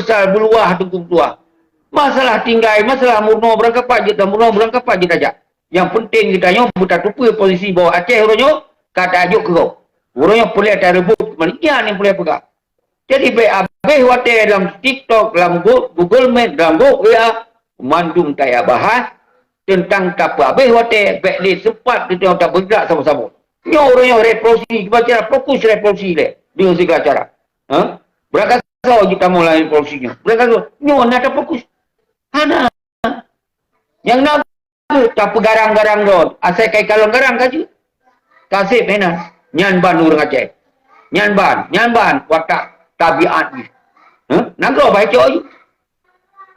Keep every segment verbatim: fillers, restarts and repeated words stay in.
meusal beuluwah teungku meutuah. Masalah tinggai, masalah meurunoe beurangkapat jeuet tameurunoe, beurangkapat jeuet tajak. Nyang peunteng geutanyoe beutateupeue posisi bahwa Aceh uroe nyoe ka tajok keu gob. Uroe nyoe peureulée tareubot keumalaian nyang peureulée peugah. Jadi bék habéh watée lam TikTok, lam Go-, Google Meet, lam grup W A, mandum tajak bahas teuntang tapeuhabéh watée, bék lé seumpat geutanyoe tabeugrak saboh-saboh. Nyoe uroe nyoe revolusi, kiban cara fokus revolusi lé deungon sigala cara. Ha? Beurangkasoe jeuet tamong lam revolusi nyoe. Beurangkasoe nyoe na tafokus. Hana. Nyang na tapeugarang-garang droe, asai kai kalon garang ka jeuet. Ka seb meunan. Nyan ban ureuëng Aceh. Nyan ban, nyan ban watak tabiat jih. Hah? Nanggroe bai cok jih.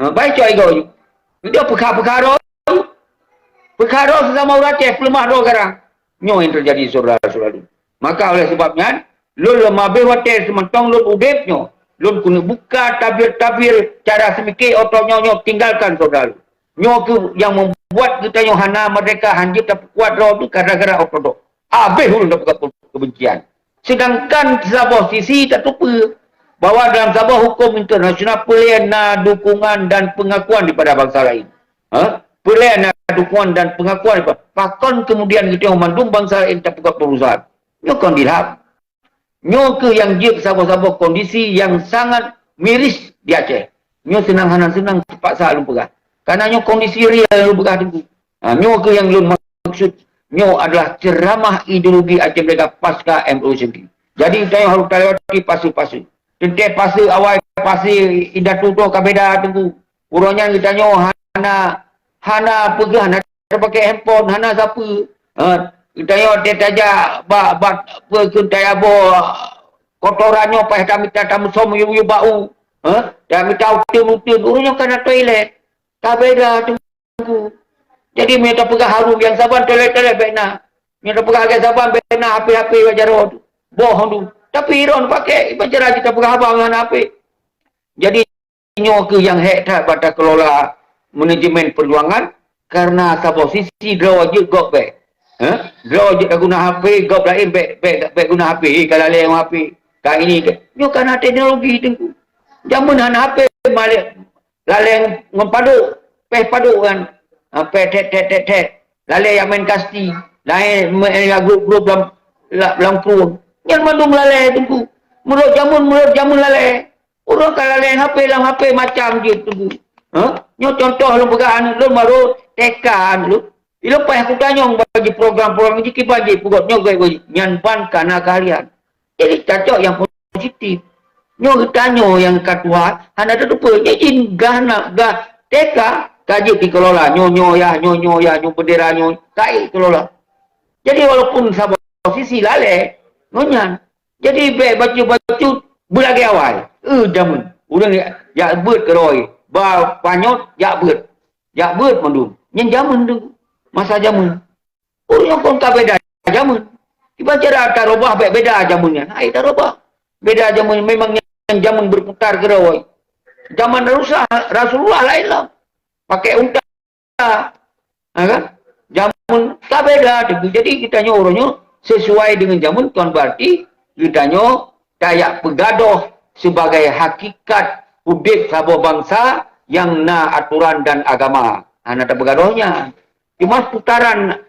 Ha, bai cok igoe jih. Dia peukha-peukha droe. Peukha droe sesama ureuëng Aceh, peuleumah droe garang. Nyoe nyang teujadi, syedara-syedara lôn. Maka oleh sebab nyan, lôn lam abéh watée seumantong lôn udeb nyoe, lôn keuneuk buka tabir-tabir cara seumike oto nyoe, nyoe tinggalkan syedara lôn. Nyoe keuh nyang membuat geutanyoe hana merdeka, hanjeuet tapeukuat droe teuh gara-gara oto droe. Abéh ulôn tapeugah kebencian. Sedangkan saboh sisi tateupeue bahwa dalam saboh hukum internasional peureulée na dukungan dan pengakuan daripada bangsa lain. Ha? Peureulée na dukungan dan pengakuan daripada, pakon kemudian geutanyoe mandum bangsa lain tapeugah perusahaan. Nyoe kon dilham. Nyoe keuh nyang jeuet saboh-saboh kondisi nyang sangat miris di Aceh. Nyoe seunang hana seunang teupaksa lôn peugah. Karena nyoe kondisi real lôn peugah teungku. Ha, nyoe keuh nyang lôn maksud. Nyoe adalah ceramah ideologi Aceh Merdeka pasca M O U sendiri. Jadi, geutanyoe harôh talewati fase-fase. Teuntée fase awai, fase indatu toh ka beda teungku. Uroe nyan geutanyoe hana, hana peugah, hana tapakée handphone, hana sapeue. Ha, geutanyoe teuh tajak bak, bak peue kheun tayue boh kotoran nyoe paih tamita tameusom yue-yue bak u. Ha, tamita uteuen-uteuen. Uroe nyoe ka na toilet. Ka beda teungku. Jadi meunyoe tapeugah harôh nyang saban toilet-toilet bék na. Meunyoe tapeugah lagée saban bék na H P-H P bak jaroe teuh. Boh teuh. Tapi droe pakée, iban cara jih tapeugah haba ngon H P. Jadi nyoe keuh nyang hék that bak takelola manajemen peujuangan, karena saboh sisi droe jeuet gob bék. Hah? Droe jeuet taguna H P, gob laén bék, bék, bék guna H P, ka lalée ngon H P. Ka ini, ka, nyoe kana teknologi teungku. Jameun hana H P, malée lalée ngon padok, péh padok kan. Ha, péh that, that, that, that. Lalée jak main kasti, lalée main lam grup-grup lam, la-, lam krueng. Nyan mandum lalée teungku. Meunurot jameun, meunurot jameun lalée. Ureuëng ka lalée H P, lam H P macam jeuet teungku. Ha? Nyoe contoh lôn peugah aneuk lôn baru T K aneuk lôn. Ilôn paih kutanyong bagi program-program jih kiban jih peugöt nyoe gét nyan ban kana keahlian. Jadi tacok nyang positif. Nyoe geutanyoe nyang ka tuha hana tateupeue. Nyoe jih gah na, gah T K ka jeuet dikelola. Nyoe, nyoe yah, nyoe, nyoe yah, nyoe bendera nyoe ka jeuet kelola. Jadi walaupun saboh sisi lalée ngon nyan. Jadi bék bacut-bacut beulagée awai. Eh, jameun. Ureuëng jak, jak beuet keudroe. Ba panyöt jak beuet. Jak beuet mandum. Nyan jameun tu. Masa jameun. Ureuëng kon ka beda jameun. Kiban cara tarubah bék beda jameun nyan. Hai tarubah. Beda jameun, memang nyan jameun berputar keudroe. Zaman Rasulullah, Rasulullah laén lom. Pakai unta. Ha, kan? Jameun ka beda teungku. Jadi geutanyoe uroe nyoe sesuai dengan jameun, kon berarti geutanyoe tajak peugadôh sebagai hakikat udeb saboh bansa nyang na atoran dan agama. Hana tapeugadôh nyan. Cuma putaran,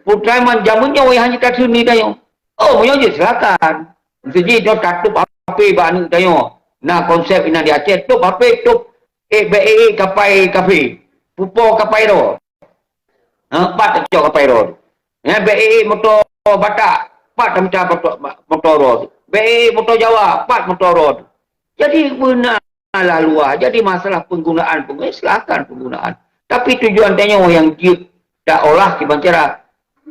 putaran jameun nyoe hana tateuni tanyoe. Oh, meunyoe jeuet silakan. Miseujih nyoe tatôb H P bak aneuk tanyoe. Na konsep inan di Aceh, tôb H P, tôb, eh, bék, eh, eh, kapai kafé. Pupo kapai droe. Ha, pat tacok kapai droe. Ya, bék, eh, eh, moto Batak, pat tamita moto, moto droe. Bék, eh, eh, moto Jawa, pat moto droe. Jadi beuna lah luwah. Jadi masalah penggunaan, penggunaan, silakan penggunaan. Tapi tujuan tanyoe nyang jeuet taolah kiban cara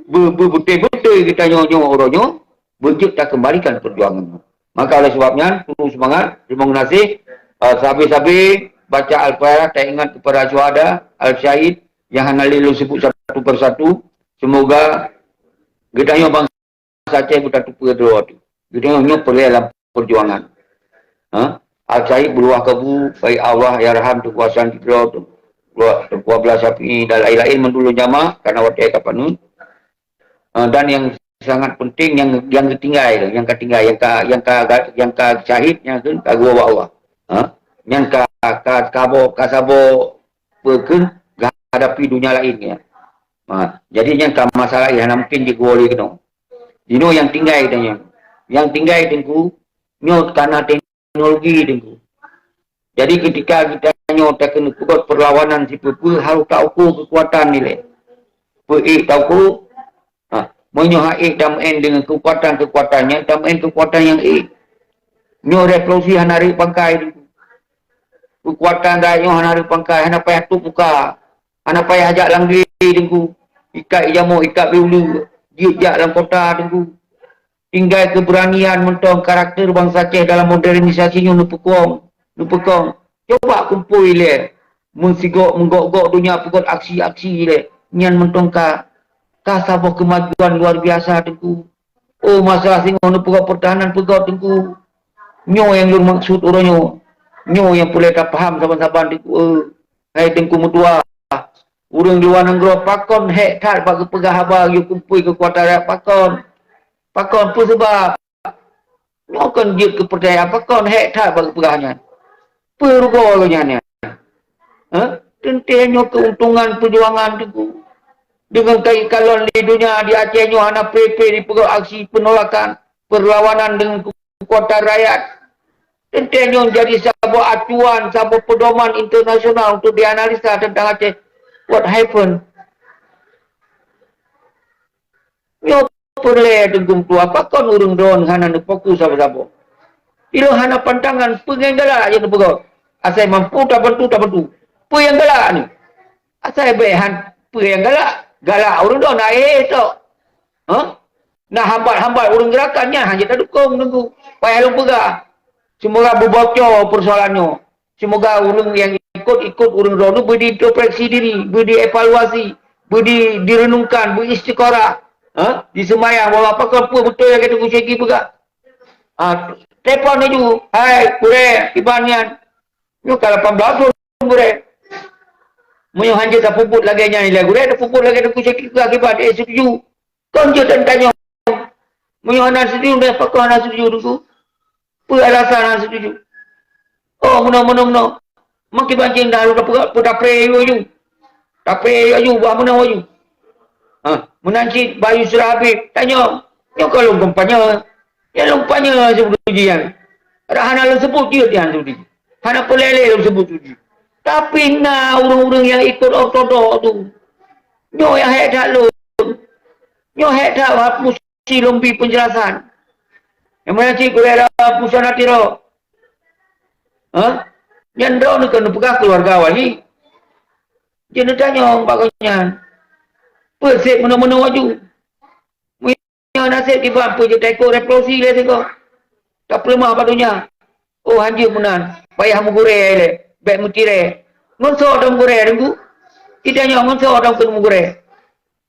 be-, be-, beutôi-beutôi geutanyoe nyoe uroe nyoe beujeuet takeumbalikan peujuangan nyoe. Maka oleh sebab nyan, peue seumangat, teurimong geunaséh, eh, sabe-sabe baca Al-Fatihah, taingat kepada syuhada, al-syahid, nyang hana lé lôn sebut satu persatu. Semoga geutanyoe bansa Aceh beutateupeue droe teuh. Geutanyoe nyoe peureulée lam peujuangan. Ha? Al-Syahid beuluwah kabu, baik Allah yarham Teungku Hasan Sidroe, Teungku, Teungku Abdullah Syafi'i dan laén-laén mandum jameun karena watée ka paneuk. Ha, dan nyang sangat penting nyang, nyang geutinggai tu, nyang ka tinggai, nyang ka, nyang ka, nyang ka syahid nyan tu ka geuwoe bak Allah. Ha? Nyang ka ka saboh, ka saboh peue keuh geuhadapi donya laén nyan. Ha, jadi nyan ka masalah hana mungken jigeuwoe lé keunoe. Jinoe nyang tinggai tanyoe. Nyang tinggai Teungku, nyoe ka na teknologi Teungku. Jadi ketika geutanyoe takeuneuk peugöt peurlawanan sipeue-peue harôh ta ukur keukuatan ilèe. Peue ék ta ukur? Ha, meunyoe han ék tameu'en deungon keukuatan-keukuatan nyan, tameu'en keukuatan nyang ék. Nyoe revolusi hana rhot pangkai Teungku. Keukuatan rakyat nyoe hana rhot pangkai, hana payah tuek muka, hana payah jak lam glé Teungku. Ikat ijamoe, ikat beuleue, jeuet jak lam kota Teungku. Tinggai keubeuranian mantong karakter bansa Aceh dalam modernisasi nyoe neupeukong, neupeukong. Coba kumpôi lé, meusigok meugok-gok donya peugöt aksi-aksi lé. Nyan mantong ka, ka saboh keumajuan luar biasa Teungku. Oh, masa singoh neupeugöt peurtahanan peugöt Teungku. Nyoe nyang lôn maksud uroe nyoe. Nyoe nyang peureulèe tapaham saban-saban Teungku, eh. Hai Teungku meutuah, ureueng luwa nanggroe pakon hék that bak geupeugah haba geuyue kumpôi keukuatan rakyat pakon? Pakon? Peue sabab? Nyoe kon jeuet keu peurcaya pakon hék that bak geupeugah nyan. Peue rugoe geuh nyan nyan? Hah? Teuntèe nyoe keuntungan peujuangan Teungku. Deungon kai kalon di donya di Aceh nyoe hana pré-pré jipeugöt aksi peunolakan, peurlawanan deungon keukuatan rakyat. Teuntèe nyoe jadi saboh acuan, saboh peudoman internasional untuk dianalisa teuntang Aceh. What happened? Nyoe peureulèe Teungku meutuah, pakon ureueng droen hana neufokus saboh-saboh? Ilôn hana pantangan peue nyang galak jeuet neupeugöt. Asai mampu tabantu, tabantu. Peue nyang galak nyoe? Asai bèk han peue nyang galak, galak ureueng droen na éh tok. Hah? Na hambat-hambat ureueng geurakan nyan hana jeuet tadukong Teungku. Payah lôn peugah. Seumoga beubocor peursoalan nyoe. Seumoga ureueng nyang ikot-ikot ureueng droeneuh beu diintrospeksi diri, beu dievaluasi, beu di, direunungkan, beu istikharah. Ha? Diseumayang bahwa pakon peue beutôi nyang ka Teungku Syeki peugah. Ha, telepon laju, "Hai, gurèe, kiban nyan." Nyoe ka lapan blaih thôn gurèe. Meunyoe han jeuet tapeubuet lagèe nyan ilèe gurèe, tapeubuet lagèe Teungku Syeki peugah kiban, eh, setuju. Kon jeuet dan tanyong. Meunyoe hana setuju, dan pakon hana setuju Teungku? Peue alasan hana setuju? Oh, meunoe, meunoe, meunoe. Meukiban cit dah lôn peugah, peue tapré laju. Tapré laju, bah meunoe laju. Ha, meunan cit bah Yusra Habib, tanyong. Nyoe ka lôn kampanye. Nyang lôn kampanye seubeutoe jih nyan. Rak hana lôn seubut jeuet nyan seubeutoe jih. Hana peureulèe lôn seubut jeuet. Tapi na ureueng-ureueng nyang ikot ortodok tu. Nyoe nyang hék that lôn. Nyoe hék that Abu Musi lôn bi peunjelasan. Nyang meunan cit gurèe Abu Musa Natiro. Hah? Nyan droeneuh keuneuk peugah keuluwarga awai nyoe. Jeuet neutanyong bak gobnyan. Peue sép meunoe-meunoe laju? Meunyoe na sép kiban peue jeuet taikot revolusi lé sigoe. Tapeuleumah bak donya. Oh, han jeuet meunan. Payah meugurèe ilèe. Bèk meutirèe. Ngon soe tameugurèe Teungku? Geutanyoe ngon soe takeuneuk meugurèe?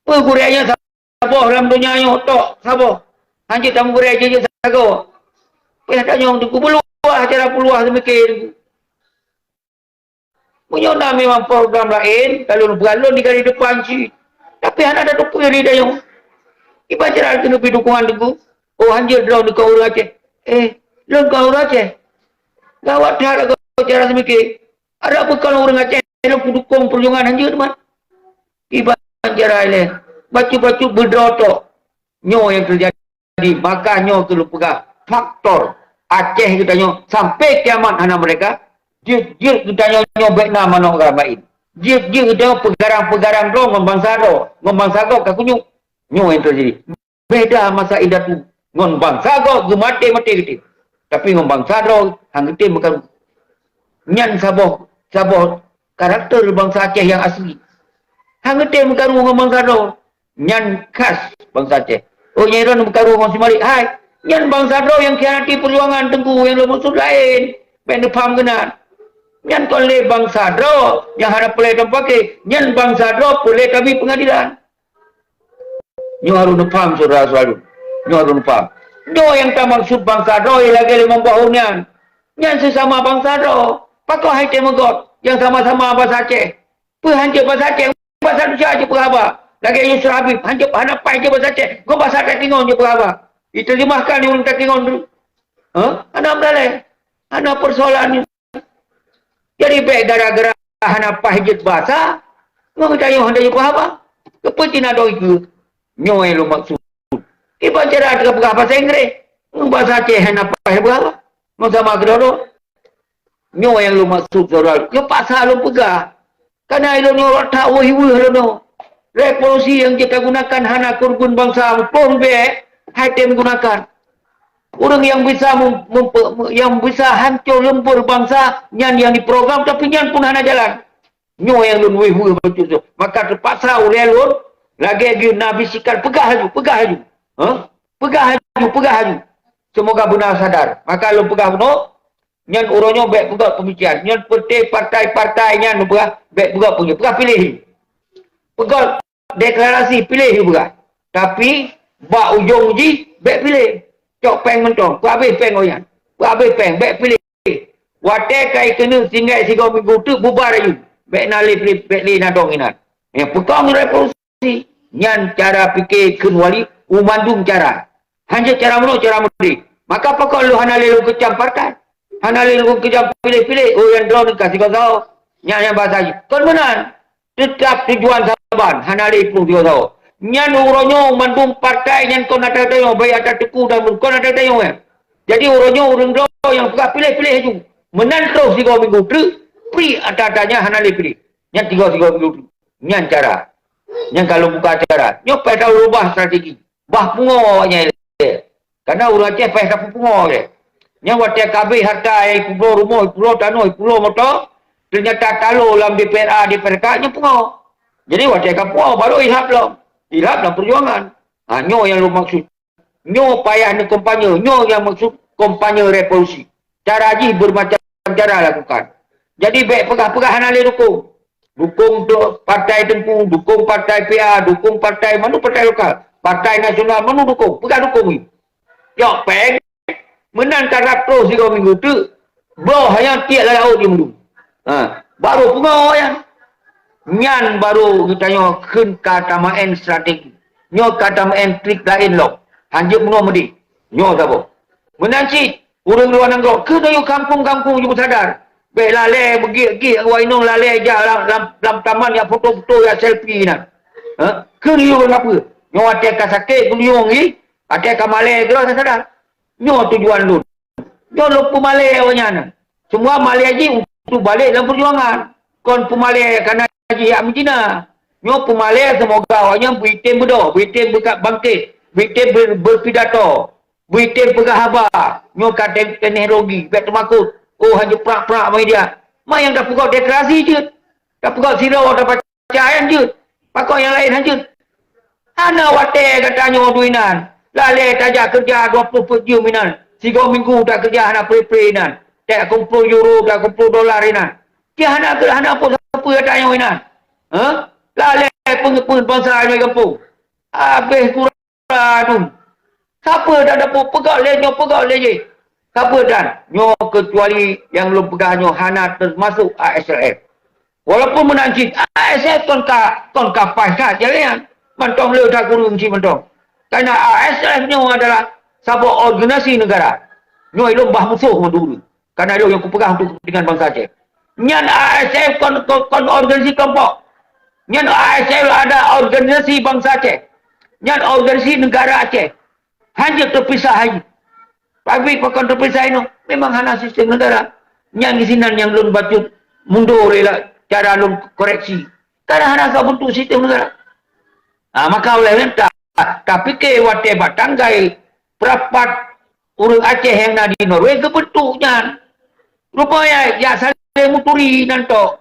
Peue gurèe nyan saboh lam donya nyoe tok saboh. Han jeuet tameugurèe jeuet sagoe. Payah tanyong Teungku, peuluwah cara peuluwah seumiké Teungku. Meunyoe na memang program laén, ka lôn peugah lôn di garis depan cit. Tapi hana tateupeue lé tanyoe. Iban cara keuneuk bri dukungan Teungku. Oh, han jeuet droeneuh kon ureueng Aceh. Eh, lôn kon ureueng Aceh. Gawat that lagoe cara seumiké. Adak peue kon ureueng Aceh lôn peudukong peujuangan han jeuet man. Iban cara ilèe. Bacut-bacut beudroe tok. Nyoe nyang teujadi. Maka nyoe keuh lôn peugah faktor Aceh geutanyoe sampai kiamat hana merdeka, jeuet-jeuet geutanyoe nyoe bèk na manok agam laén. Jeuet-jeuet geutanyoe peugarang-peugarang droe ngon bansa droe, ngon bansa gob ka kunyueng. Nyoe nyang teujadi. Beda masa indatu ngon bansa gob geumaté-maté geutem. Tapi ngon bansa droe han geutem meukaru. Nyan saboh, saboh karakter bansa Aceh nyang asli. Han geutem meukaru ngon bansa droe. Nyan khas bansa Aceh. Oh, nyang droeneuh meukaru ngon si Malik hai. Nyan bansa droe nyang khianati peujuangan Teungku, nyang lôn maksud laén. Bèk neupaham keunan. Nyan kon lé bansa droe nyang hana peureulèe tapaké. Nyan bansa droe peureulèe tabi peungadilan. Nyoe harôh neupaham, syedara-syedara lôn. Nyoe harôh neupaham. Nyoe nyang tamaksud bansa droe lagèe limong boh ureueng nyan. Nyan seusama bansa droe. Pakon han jeuet meugot nyang sama-sama bansa Aceh? Peue han jeuet bansa Aceh? Bansa Indonesia jeuet peuhaba. Lagèe Yusra Habib, han jeuet, hana pai jeuet bansa Aceh. Kon bansa Takengon jeuet peuhaba. Diterjemahkan di ureueng Takengon tu. Hah? Hana meudalèh. Hana peusoalan nyoe. Jadi bék gara-gara hana paih jeuet basa, ngon geutanyoe hana jeuet peuhaba. Keupeue cit na dong ikeue? Nyoe nyang lôn maksud. Kiban cara teuka peugah basa Inggréh, ngon basa Aceh hana paih peuhaba. Ngon sama keudroe. Nyoe nyang lôn maksud, syedara. Nyoe paksa lôn peugah. Kana ilôn nyoe rot that weueh-weueh lôn nyoe. Revolusi nyang jeuet tagunakan hana keureubeuen bansa muphom bèk, hai tem gunakan. Ureuëng nyang bisa mem-, mempe-, nyang bisa hancô leumbur bansa, nyan nyang diprogram, tapi nyan pun hana jalan. Nyoe nyang lôn weueh-weueh bacut nyoe. Maka teupaksa ulèe lôn, lagèe geue na bisikan, "Peugah laju, peugah laju. Hah? Peugah laju, peugah laju." Seumoga beuna sadar. Maka lôn peugah bunoe, nyan uroe nyoe bèk peugöt peumikiran. Nyan peuté partai-partai nyan lôn peugah, bèk peugöt peumikiran. Peugah piléh. Peugöt deklarasi piléh peugah. Tapi, bak ujong jih, bèk piléh. Cok péng mantong, peuhabéh péng awaknyan. Peuhabéh péng, bèk piléh. Watèe ka ikeuneuk tinggai sigoe minggu teuk bubar ayue. Bèk na lé piléh, bèk lé na dong inan. Nyang peukong revolusi, nyan cara piké kheun wali u mandum cara. Hanjeuet cara meunoe, cara meudeh. Maka pakon lôn hana lé lôn keucam partai. Hana lé lôn keucam piléh-piléh, oh, nyang droeneuh ka sigoe sahoe. Nyan nyang basa jih. Kon meunan. Teutap tujuan saban, hana lé plueng sigoe sahoe. Nyan uroe nyoe mandum partai nyan kon ata tanyoe, baik ata Teungku dan kon ata tanyoe nyan. Jadi uroe nyoe ureuëng droe nyang peugah piléh-piléh laju. Meunan troh sigoe minggu treuk, pri ata-ata nyan hana lé piléh. Nyan sigoe-sigoe minggu treuk. Nyan cara. Nyan ka lôn buka cara. Nyoe payah taubah strategi. Bah pungo awaknyan ilèe. Karena ureuëng Aceh payah tapeupungo lé. Nyan watèe ka habéh harta nyang ipubloe rumoh, ipubloe tanoh, ipubloe moto, teunyata talo lam D P R A, D P R K, nyan pungo. Jadi watèe ka pungo, baru ilhab lom. Ilhab lam peujuangan. Ha, nyoe nyang lôn maksud. Nyoe payah neukampanye, nyoe nyang maksud kampanye revolusi. Cara jih bermacam cara lakukan. Jadi bèk peugah-peugah hana lé dukung. Dukung tu partai Teungku, dukung partai P A, dukung partai manu partai lokal, partai nasional manu dukung, peugah dukung ni. Yok péng, meunan ka rab troh sigoe minggu teuk, bloe nyang tiek lam laôt di meundu. Ha, baru pungo nyan. Nyan baru geutanyoe kheun ka tameu'en strategi. Nyoe ka tameu'en trik laén lom. Hanjeuet meunoe meudeh. Nyoe saboh. Meunan cit, ureuëng luwa nanggroe, keu tayue kampung-kampung jeuet meusadar. Bèk lalèe beugiek-giek, awai nyoe lalèe jak lam, lam, lam taman jak foto-foto, jak selfie nyan. Ha? Keu tayue ureuëng apeue? Nyoe watèe ka sakét geuluyueng jih, watèe ka malèe keudroe tasadar. Nyoe tujuan lôn. Nyoe lôn peumalèe awaknyan. Semua malèe jih untuk balek lam peujuangan. Kon peumalèe kana jih jak meucina. Nyoe peumalèe seumoga awaknyan beuitem beudôh, beuitem beuka-, bangkét, beuitem ber-, beupidato, beuitem peugah haba. Nyoe ka te-, teknologi, bèk teumakot. Oh, hana prak-prak media. Ma nyang tapeugöt deklarasi jeuet. Tapeugöt sidroe, tapacayan jeuet. Pakon nyang laén hanjeuet. Hana watèe gata nyoe dui nan. Lalèe tajak keureuja dua ploh peuet jeuem inan. Sigoe minggu takeureuja hana pré-pré inan. Takumpul euro, takumpul dolar inan. Cit hana keu-, hana peue sapeue gata nyoe inan. Hah? Lalèe peungeupeuen bansa nyoe gampông. Habéh kura dum. Sapeue dan dapur peugöt lé nyoe, peugöt lé jih. Sapeue dan nyoe, keucuali nyang lôn peugah nyoe hana teumasok A S L F. Walaupun meunan cit, A S F kon ka, kon ka paih that jalan nyan. Mantong le that kureueng cit mantong. Karena A S F nyoe adalah saboh organisasi negara. Nyoe lôn bah musoh ngon dulu. Karena lôn nyang kupeugah untuk kepentingan bansa Aceh. Nyan A S F kon, kon, kon organisasi kelompok. Nyan A S F ada organisasi bansa Aceh. Nyan organisasi negara Aceh. Hanjeuet teupisah hai. Tapi pakon teupisah inoe, memang hana sistem negara. Nyang di sinan nyang lôn bacut mundur lé lah cara lôn koreksi. Karena hana soe bentuk sistem negara. Ha, maka oleh nyan ta-, tapike watèe bak tanggai peurapat ureueng Aceh nyang na di Norway geubentuk nyan. Rupanya ya saling muturi nan tok.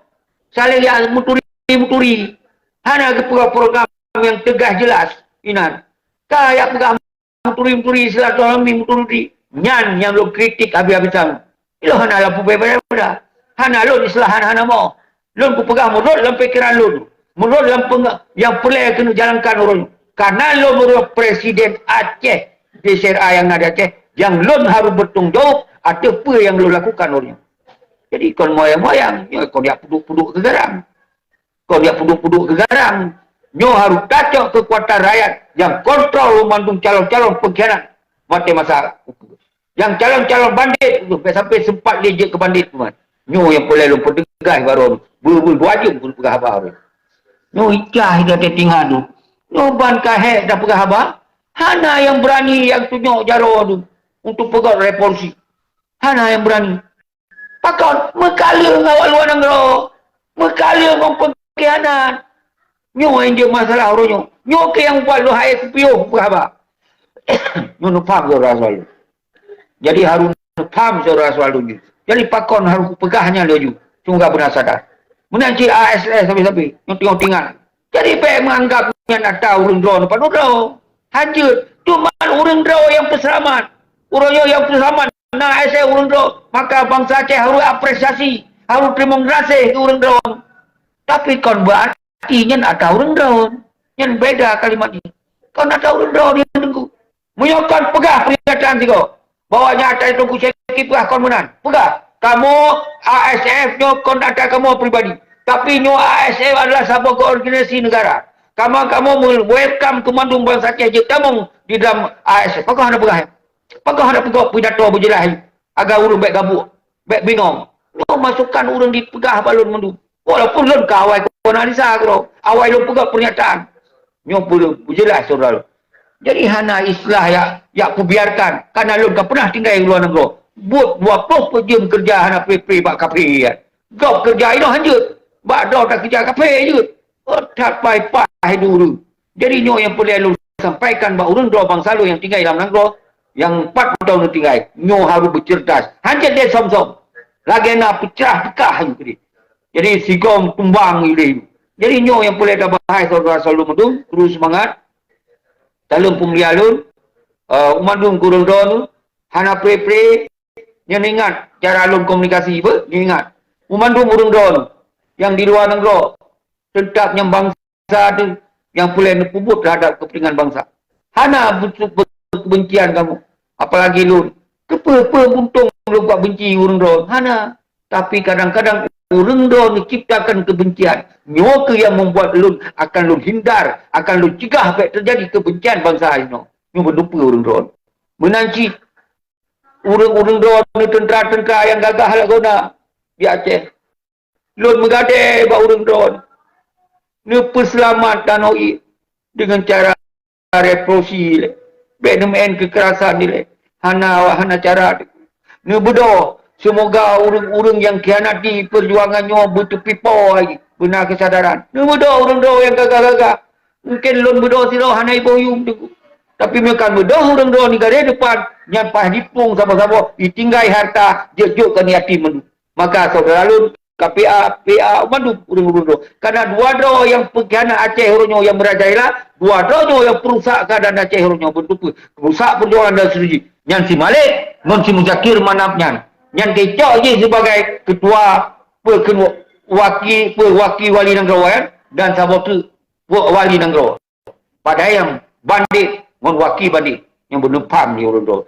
Saling ya muturi-muturi. Hana geupeugah program nyang tegas jelas inan. Ka ya peugah muturi-muturi, silaturahmi muturi. Nyan nyang lôn kritik habis-habisan. Ilôn hana lampu beda-beda. Hana lôn islahan, hana mo. Lôn kupeugah meunurot lam pikeran lôn. Meunurot lam peng-, nyang peureulèe keuneuk jalankan uroe nyoe. Karena lôn meunurot Presiden Aceh, P S R A nyang na di Aceh, nyang lôn harôh bertanggung jawab ateueh peue nyang lôn lakukan uroe nyoe. Jadi, kon moyang-moyang, nyoe kon jak peuduek-peuduek keu garang. Kon jak peuduek-peuduek keu garang. Nyoe harôh tacok keukuatan rakyat nyang kontrol mandum calon-calon pengkhianat maté masa. Nyang calon-calon bandit tu, sampai sempat lé jeuet keu bandit tu, man. Nyoe nyang peureulèe lôn peude-, beujeulaih baroe, beu-, beu-, dua jeuem pun peugah haba. Nyoe icah ida teutinggai tu. Nyoe ban ka hék dah peugah haba. Hana nyang beurani nyang tunyok jaroe tu untuk peugöt revolusi. Hana nyang beurani. Pakon? Meukaleueng awak luwa nanggroe. Meukaleueng ngon peungkhianat. Nyoe nyang jeuet masalah uroe nyoe. Nyoe keuh nyang buat lôn hai kupiôh peugah haba. Nyoe neupaham syedara seulalu. Jadi harôh neupaham syedara seulalu nyoe. Jadi pakon harôh kupeugah nyan laju. Semoga beuna sadar. Meunan cit A S F sabe-sabe. Nyoe teungoh tinggai. Jadi bèk meuanggap nyan atra ureueng droe nyoe padub droe. Hanjeuet. Cuma ureueng droe nyang peuseulamat. Uroe nyoe nyang peuseulamat na A S F ureueng droe. Maka bansa Aceh harôh apresiasi, harôh teurimong gaséh keu ureueng droe. Tapi kon beuarti nyan atra ureueng droe. Nyan beda kalimat nyan. Kon atra ureueng droe nyan teungku. Meunyoe kon peugah pernyataan sigoe, bahwa nyang atra Teungku Syekh peugah kon meunan. Peugah, kamoe A S F nyoe kon atra kamoe pribadi. Tapi nyoe A S F adalah saboh organisasi negara. Kamoe, kamoe me-welcome keu mandum bansa Aceh jeuet tamong di dalam A S F. Pakon hana peugah? Pakon hana peugah pidato beujeulaih? Agar ureueng bèk gabuk, bèk bingong. Nyoe masukan ureueng dipeugah bak lôn mandum. Walaupun lôn ka awai kon analisa keudroe, awai lôn peugah pernyataan. Nyoe beu-, beujeulaih syedara lôn. Jadi hana istilah yak, yak kubiarkan, karena lôn ka pernah tinggai u luwa nanggroe. Buet dua ploh peuet jeuem keureuja hana pré-pré bak kafé. Gob keureuja inoe hanjeuet, bak droe takeureuja kafé jeuet. Oh, that pai-pai dulu. Jadi nyoe nyang peureulèe lôn sampaikan bak ureueng droe bansa lôn nyang tinggai lam nanggroe, nyang pat peuet thôn lôn tinggai, nyoe harôh beuceureudas. Hanjeuet lé som-som. Lagèe na peucah peukah ayue keudeh. Jadi sigom tumbang ilèe. Jadi nyoe nyang peureulèe tabahai syedara seulalu mandum, kru seumangat. Saleuem peumulia lôn, eh, u mandum keu ureueng droe nyoe, hana pré-pré, nyan ingat cara lôn komunikasi beuh, nyan ingat. U mandum ureueng droe nyoe, nyang di luwa nanggroe, teutap nyang bansa teuh nyang peureulèe neupeubuet teuhadap keupeuntingan bansa. Hana beu-, beu-, keubencian kamoe, apalagi lôn. Keupeue-peue buntông lôn buat benci ureueng droe? Hana. Tapi kadang-kadang ureueng droe neuciptakan keubencian. Nyoe keuh nyang membuat lôn akan lôn hindar, akan lôn cegah bèk teujadi keubencian bansa inoe. Nyoe beuteupeue ureueng droe. Meunan cit ureueng-ureueng droe nyoe teuntra-teuntra nyang gagah lagoena di Aceh. Lôn meugadée bak ureueng droe neupeuseulamat tanoh ié deungon cara revolusi ilèe. Bèk neumeu'en keukerasan ilèe. Hana, hana cara. Neubeudoh, seumoga ureueng-ureueng nyang khianati peujuangan nyoe beuteupipo lagi beuna keusadaran. Neubeudoh ureueng droe nyang gagah-gagah. Mungken lôn beudoh sidroe hana iboh yuem teungku. Tapi meunyoe kan beudoh ureueng droe di garéh depan, nyan paih dipông saboh-saboh, itinggai harta, jeuet-jeuet keu aneuk yatim mandum. Maka syedara lôn, K P A, P A, mandum ureueng-ureueng droe. Karena dua droe nyang peukhianat Aceh uroe nyoe nyang meurajalela, dua droe nyoe nyang peurusak keuadaan Aceh uroe nyoe beuteupeue. Peurusak peujuangan dan strategi. Nyan si Malek ngon si Muzakir Manaf nyan. Nyan geucok jih sibagai ketua, pe-, ketua waki, pe-, waki wali nanggroe nyan, dan saboh teuk wali nanggroe. Padahai nyang bandét ngon waki bandét nyang beuneupham di ureueng droe.